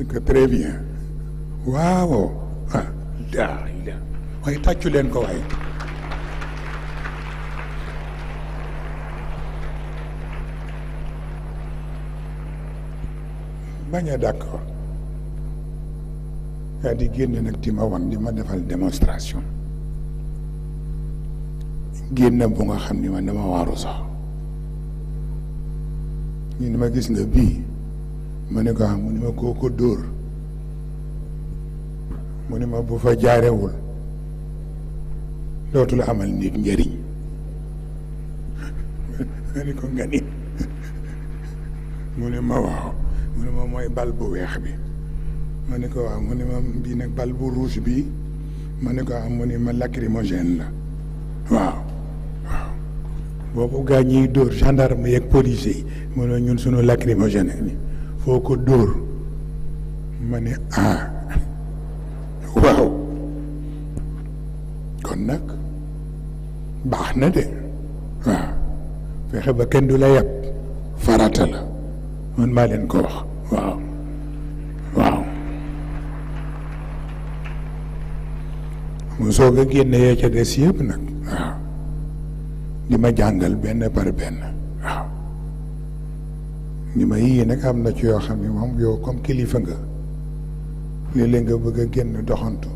que très bien waaw ah daa waaye tàccu leen ko waaye bañ a d'accord yaa di génn nag di ma wan di ma defal démonstration génn bu nga xam ni man dama waaru sax ñu ni ma gis nga bii ma ne ko am mu ni ma koo ko dóor mu ni ma bu fa jaarewul dootul amal nit njëriñ ma ni ko nga ni mu ni ma waaw mu ni ma mooy bal bu weex bi ma ni ko waaw mu ni ma bii nag bal bu rouge bi ma ni ko am mu ni ma lacrymogène la waaw waaw boobu gaa ñiy dóor gendarme yeeg policier yi mu ne ñun sunu lacrymogène ni foo ko dóor ma ne ah waaw kon nag baax na de waaw fexe ba kenn du la yàpp farata la man maa leen ko wax waaw waaw mu soog a génne yee ca des yëpp nag waaw di ma jàngal benn par benn waaw ni ma yii nag am na ci yoo xam ne moom yow comme kilifa nga léeg-léeg nga bëgg a génn doxantu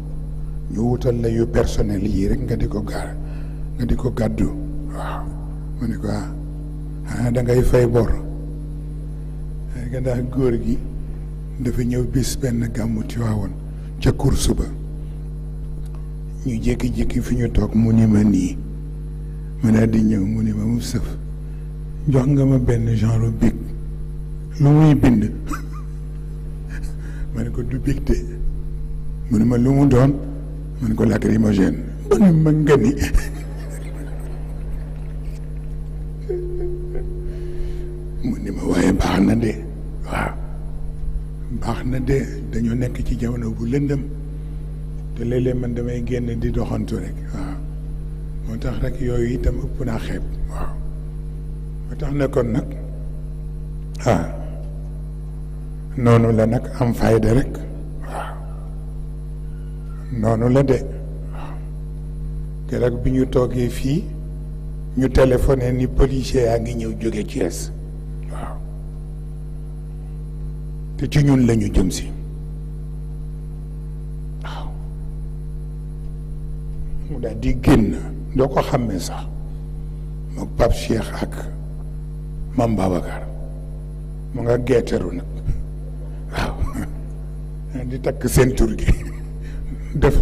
ñu wutal la yu personnel yii rek nga di ko gàddu waaw ma ne ko da ngay fay bor nga ndax góor gi dafa ñëw bis benn gàmmu Tiwaawoon ca course ba ñu jékki-jékki fi ñu toog mu ni ma nii ma daal di ñëw mu ni ma mu sëf jox nga ma benn genre bic lu muy bind ma ne ko du bic de mu ni ma lu mu doon ma ne ko lacrymogène ma ne ma nga ni mu ni ma waaye baax na de waaw baax na de dañoo nekk ci jamono bu lëndëm te léeg-léeg man damay génn di doxantu rek waaw moo tax rek yooyu itam ëpp naa xeeb waaw moo tax ne kon nag noonu la nag am fayda rek waaw noonu la de waaw keroog bi ñu toogee fii ñu téléphoné ni policier yaa ngi ñëw jóge Thiès waaw te ci ñun la ñu jëm si waaw mu daal di génn doo ko xàmmee sax moom Pape Cheikh ak Mame Babacar mu nga geeteru nag waaw di takk seen tur gi def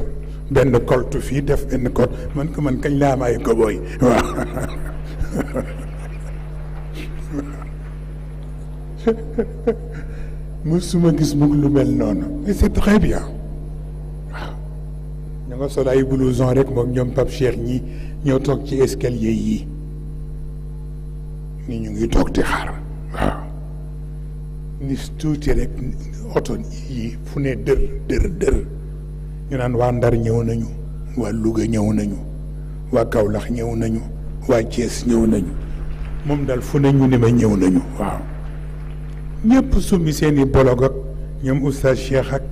benn koltu fii def benn kol man ko man kañ laa am ay koboy waaw musuma gis mukk lu mel noonu et c'est très bien waaw ña nga sol ay blouson rek moom ñoom Pape Cheikh ñi ñoo toog ci escalier yii ni ñu ngi toog di xaar waaw ni tuuti rek oto yi fu ne dër ñu naan waa Ndar ñëw nañu waa Louga ñëw nañu waa Kaolack ñëw nañu waa Thiès ñëw nañu moom daal fu ne ñu ni ma ñëw nañu waaw ñëpp summi seeni bolog ak ñoom oustaz Cheikh ak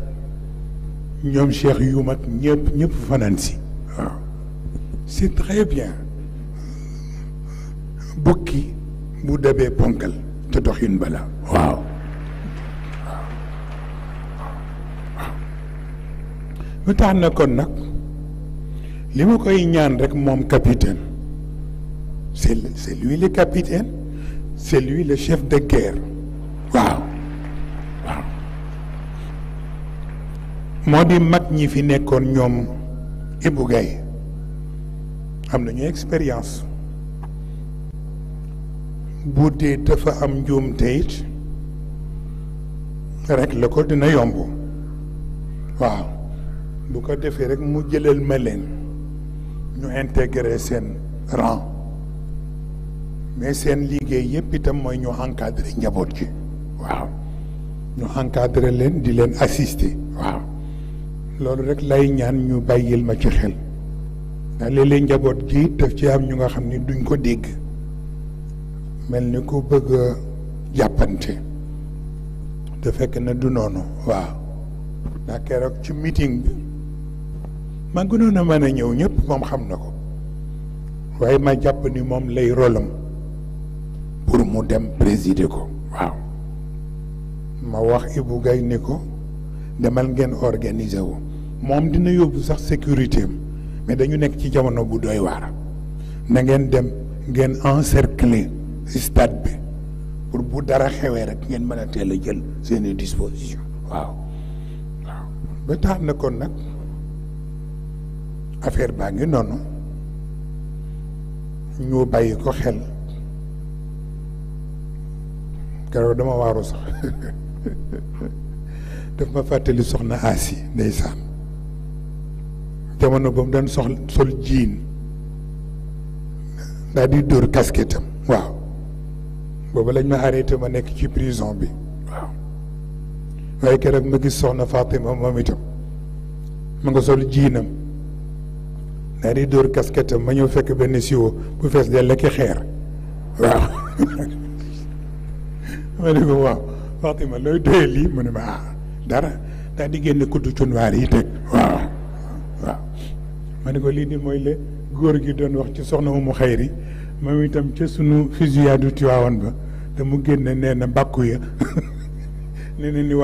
ñoom Cheikh yu mag ñëpp fanaan si waaw c'est très bien bukki bu dabee ponkal te doxin bala waaw lu tax na kon nag li ma koy ñaan rek moom capitaine c'est lui le capitaine c'est lui le chef de guerre waaw waaw moo di mag ñi fi nekkoon ñoom Ibou Gaye am nañu expérience bu dee dafa am njuumte it rek la ko dina yomb waaw bu ko defee rek mu jëlal ma leen ñu intégrer seen rang mais seen liggéey yépp itam mooy ñu encadrer njaboot gi waaw ñu encadrer leen di leen assister waaw loolu rek lay ñaan ñu bàyyil ma ci xel ndax léeg-léeg njaboot gi daf ci am ñu nga xam ni duñ ko dégg mel ni ku bëgg a jàppante te fekk na du noonu waaw ndax keroog ci meeting bi ma gënoon a mën a ñëw ñëpp moom xam na ko waaye ma jàpp ni moom lay rolam pour mu dem présider ko waaw ma wax Ibou Gaye ni ko demal ngeen organiser wu moom dina yóbbu sax sécurité am mais dañu nekk ci jamono bu doy waar na ngeen dem ngeen encercler stade bi pour bu dara xewee rek ngeen mën a teel a jël seeni disposition waaw waaw ba tax na kon nag affaire baa ngi noonu ñu bàyyi ko xel keroog dama waaru sax daf ma fàttali soxna Asi ndeysaan jamono ba mu daan sol jiin daal di dóor casquette am waaw booba lañ ma arrêté ma nekk ci prison bi waaw waaye keroog ma gis soxna Fatima moom itam ma nga sol jiinam daal di dóor casquette am ma ñëw fekk benn siwo bu fees dell ak xeer waaw ma ne ko waaw Fatima looy doyee lii mu ne ma dara daal di génne kuddu cunwaar yi teg waaw waaw ma ne ko lii di mooy le góor gi doon wax ci soxna Umu Xayri moom itam ca sunu fusillade Tiwaawan ba te mu génne nee na bàkku ya nee na ni waaw